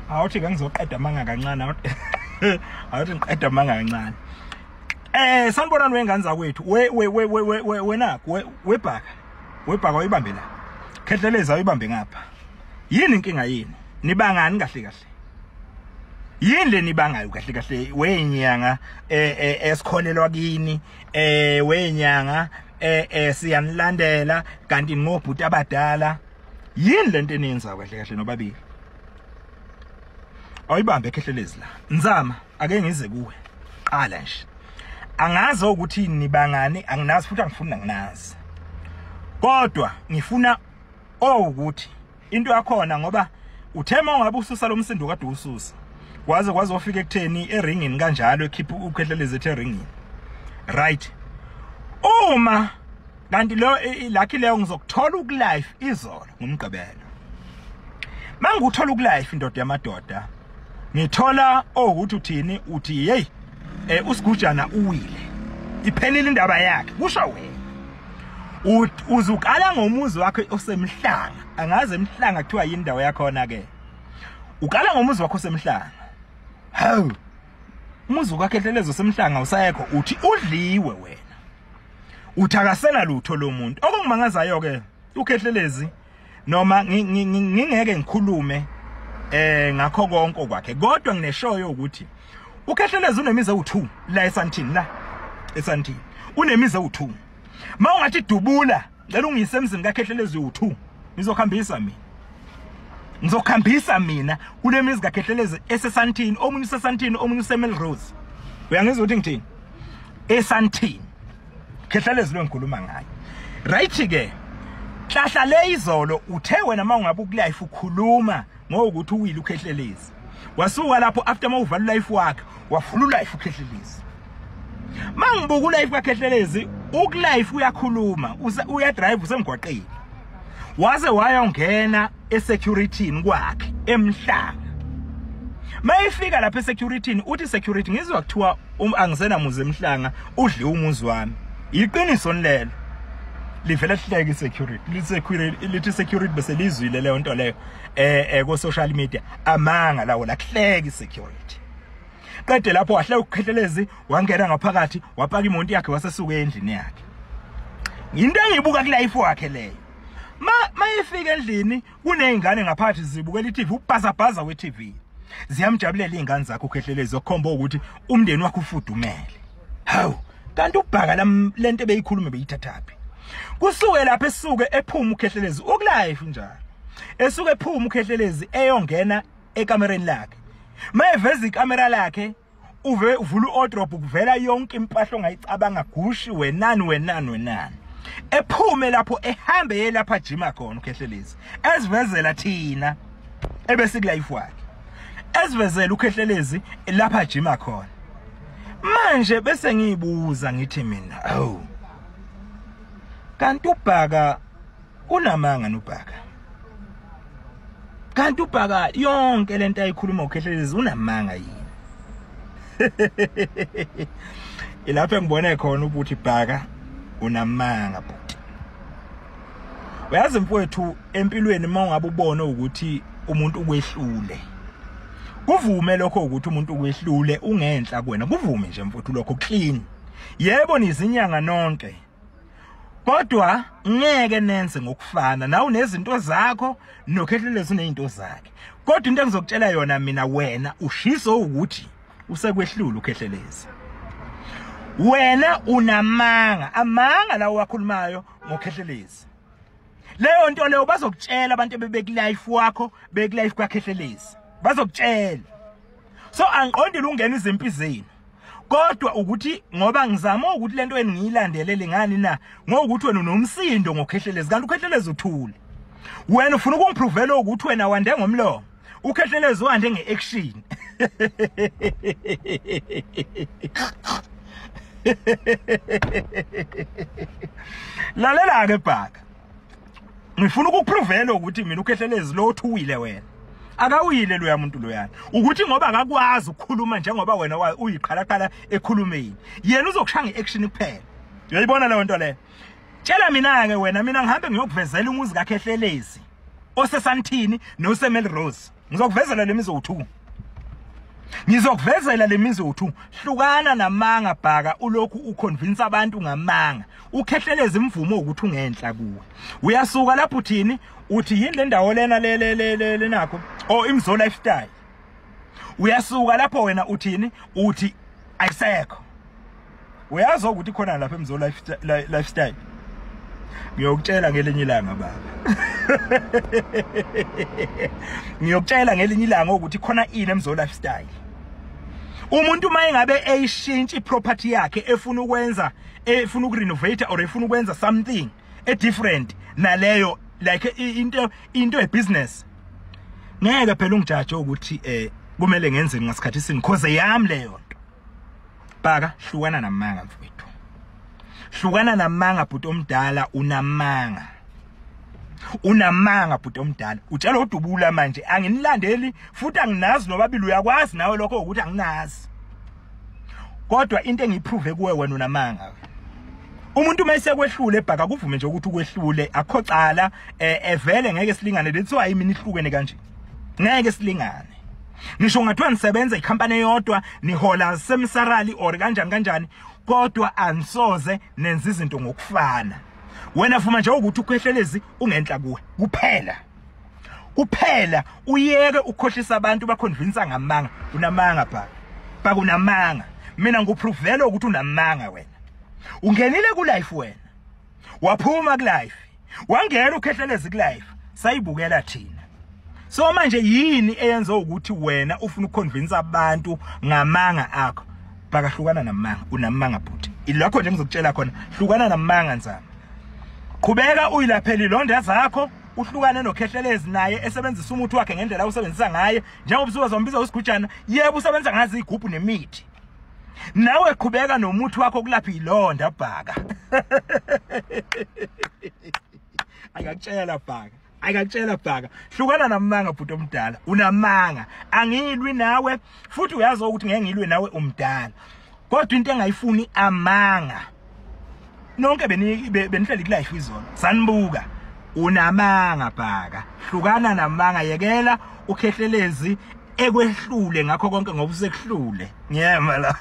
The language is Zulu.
Awuthi ke ngizoqeda amanga kancane, awuthi ngiqeda amanga kancane. Sanibonani wengane zakwethu, we we we we wena webhaka webhaka uyibambe la, Khehlelezi uyibambe ngapha. Yini inkinga yini? Nibangani kahle kahle? Yini le nibangayo kahle kahle wenyanga esikholelwa kini, wenyanga siyanilandela kanti ngobhuti abadala? Yini lento eniyenzayo kahle kahle nobabili? Awuyibambe Khehlelezi la. Nzama ake ngize kuwe. Qala nje. Angazi ukuthi nibangani, anginazi futhi angifuni nginazi. Kodwa ngifuna ukuthi into yakhona, ngoba uthema ungabe ususa lo msindo kade ususa. Kwaze kwazofika ekutheni eringini kanjalo ekhipha uKhehlelezi ethe eringini. Right. Uma kanti lo lucky leyo ngizokuthola ukulife izolo ngomgqibelo. Manguthola ukulife indoda yamadoda, ngithola ukuthi uthini, uthi hey uSigujana uwile, iphelile indaba yakhe, kusho wena. Uzukala ngomuzi wakhe osemhlanga, angaze emhlanga kuthiwa yindawo yakhona ke. Ukala ngomuzi wakho osemhlanga. Hawu, umuzi wakhe osemhlanga usaekho, uthi udliwe wena, uthi akasena lutho lo muntu. Okungimangazayo ke uKhehlelezi, noma ngingeke ngikhulume ngakho konke kwakhe, kodwa ngineshoyo ukuthi uKhehlelezi unemizi ewu2 la eSandton, la eSandton unemizi ewu2. Mawungathi dubula, ngicela ungiyise emzini kaKhehlelezi u2, ngizokhambisa mina. Ngizokhambisa mina kule mizi kaKhehlelezi eseSandton, omunye useSandton, omunye useMelrose. Uyangizwa ukuthi ngithini? eSandton. Khehlelezi lo ngikhuluma ngayo. Right ke. Hlahla le izolo uthe wena mawungabe ukulife ukhuluma ngokuthi uwile uKhehlelezi. Wasuka lapho after mawuvala life wakhe, wafula life uKhehlelezi. Mangibuka ulife kaKhehlelezi, ukulife uyakhuluma, uya drive usemgwaqeni. Waze wayongena esecurityini kwakhe emhlanga. Mayifika lapha esecurityini uthi security, ngizwa kuthiwa angisena muzi emhlanga, udliwe umuzi wami. Iqiniso lelo. Livele lihleke isecurity, lithi lithi security bese lizwile leyo nto leyo ku social media. Amanga lawo, la kuhleke isecurity. Qede lapho wahle uKhehlelezi wangena ngaphakathi, wapaka imoto yakhe wasesuka endlini yakhe. Into engibuka kulife wakhe leyo. Mayifika endlini kunezingane ngaphakathi zibukela iTV, ubhazabhaza weTV. Ziyamjabulela izingane zakhe uKhehlelezi, okukhomba ukuthi umndeni wakhe ufudumele. Hawu, kanti ubhaka lento ebeyikhuluma beyithathaphi? Kusuke lapha esuke ephuma uKhehlelezi ukulife njalo. Esuke ephuma uKhehlelezi eyongena ekamereni lakhe. Mayeveza ikamera lakhe, uve uvula uwardrobe, kuvela yonke impahla ongayicabanga, gushi wenani wenani wenani. Ephume lapho ehambe yelapha ajima khona uKhehlelezi, esivezela thina ebese kulife wakhe, esivezela uKhehlelezi lapha ajima khona. Manje bese ngiyibuza ngithi mina, awu kanti ubhaka unamanga nobhaka? Kanti ubhaka yonke lento ayikhuluma uKhehlelezi unamanga yini? Ilapho engibone khona ukuthi bhaka unamanga bhuti. Uyazi mfowethu, empilweni mawungabe ubone ukuthi umuntu ukwehlule, kuvume lokho ukuthi umuntu ukwehlule ungenhla kuwena, kuvume nje mfowethu lokho clean. Yebo nizinyanga nonke, kodwa ngeke nenze ngokufana. Nawe unezinto zakho noKhehlelezi unezinto zakhe. Kodwa into engizokutshela yona mina, wena ushiso ukuthi usekwehlula uKhehlelezi. Wena unamanga, amanga lawo wakhulumayo ngoKhehlelezi. Leyo nto leyo bazokutshela abantu ebebekulife wakho, bekulife kwaKhehlelezi, bazokutshela. So angiqondile ungena izimpi zenu, kodwa ukuthi ngoba ngizama ukuthi lento engiyilandelele ngani na, ngokuthi wena unomsindo ngoKhehlelezi, kanti uKhehlelezi uthule. Wena ufuna ukungiprovela ukuthi wena wande ngomlomo, uKhehlelezi wande ngeaction. Lalela ke bhaka, ngifuna ukukuprovela ukuthi mina uKhehlelezi lo othuwile wena akawuyile loya muntu loyana, ukuthi ngoba akakwazi ukukhuluma njengoba wena uyiqhalaqhala ekhulumeni, yena uzokushaya ngeaction kuphela. Uyayibona leyo nto leyo? Tshela mina ke wena, mina ngihambe ngiyokuvezela umuzi kaKhehlelezi oseSandton noseMelrose. Ngizokuvezela lemizi u2. Ngizokuvezela lemizi u2. Hlukana namanga bhaka, ulokhu uconvince abantu ngamanga. Ukhehleleza imvumo ukuthi ungenhla kuwe. Uyasuka lapho uthini? Uthi yini le ndawo lena le le le lenakho? Oh, Imzo Lifestyle. Uyasuka lapho wena uthini? Uthi ayisekho. Uyazi ukuthi khona lapha eMzo Lifestyle. Ngiyokutshela ngelinye ilanga baba. Ngiyokutshela ngelinye ilanga ukuthi khona ini eMzo Lifestyle. Umuntu uma engabe eyishintsha iproperty yakhe efuna ukwenza, efuna ukurenovate or efuna ukwenza something e different naleyo, like into ebusiness, ngeke phela ungijaje ukuthi kumele ngenzeni ngasikhathi sini, cause yami leyo nto. Bhaka, hlukana namanga mfowethu. Hlukana namanga bhuti omdala, unamanga. Unamanga bhuti omdala. Utshela udubula manje, anginilandeli futhi anginazi nobabili, uyakwazi nawe lokho ukuthi anginazi. Kodwa into engiyiprove kuwe wena unamanga. Umuntu mayisekwehlule bhaka, kuvume nje ukuthi ukwehlule, akho cala, evele ngeke silingane, lethiwa yimini ihlukene kanje. Ngeke silingane. Ngisho ngathiwa nisebenza ikhampani eyodwa, nihola same salary or kanjani kanjani, kodwa anisoze nenza izinto ngokufana. Wena vuma nje ukuthi ukhehlelezi ungenhla kuwe kuphela. Kuphela uyeke ukukhohlisa abantu baconvince ngamanga. Unamanga bhaka. Bhaka unamanga. Mina ngikuprove ukuthi unamanga wena. Ungenile ku life wena. Waphuma ku life. Wangena ukhehlelezi ku life. Sayibukela thina. So manje yini eyenza ukuthi wena ufuna ukuconvince abantu ngamanga akho? Bhaka, hlukana namanga, unamanga bhuti. Ilokho nje ngizokutshela khona, hlukana namanga nzama. Qhubeka uyilaphele ilonda zakho, uhlukane nokhehlelezi naye esebenzisa umuthi wakhe ngendlela usebenzisa ngaye, njengoba usuzombiza usigujana, yebo usebenza ngazi igubhu nemithi. Nawe qhubeka nomuthi wakho kulapha ilonda bhaka. Akakutshela bhaka. Akakutshela bhaka. Hlukana namanga bhuti omdala, unamanga. Angilwi nawe futhi uyazi ukuthi ngeke ngilwe nawe umdala. Kodwa into engayifuni amanga. Nonke benihleli ku life izolo. Sanibuka. Unamanga bhaka. Hlukana namanga, yekela ukhehlelezi ekwehlule ngakho konke ngoba usekuhlule. Ngiyema la.